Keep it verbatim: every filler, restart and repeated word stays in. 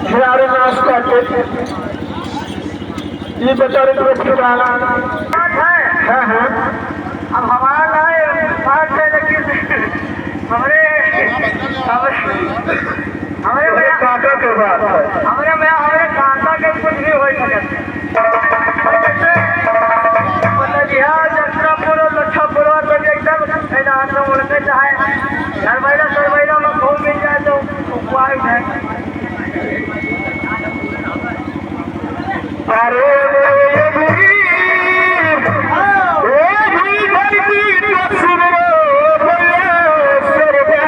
खिलाड़ी नाश्ता के ये बेचारे को खिलाना। बात है। हाँ, हाँ। अब हमारा ना ये बात है, लेकिन हमरे, हमरे, हमरे भैया, काका के बात है। हमरे भैया, हमरे काका के कुछ भी हो सकत है। जैसे, मतलब, यहाँ जकरापुर और लच्छापुर और तो एकदम, है ना, हम लोग उड़ते चाहे, सरबैला, सरबैला में घूम मिल जाए तो उपवास है। अरे, अरे, ये भी, ये भी धरती का सिमरो भैया सरदा।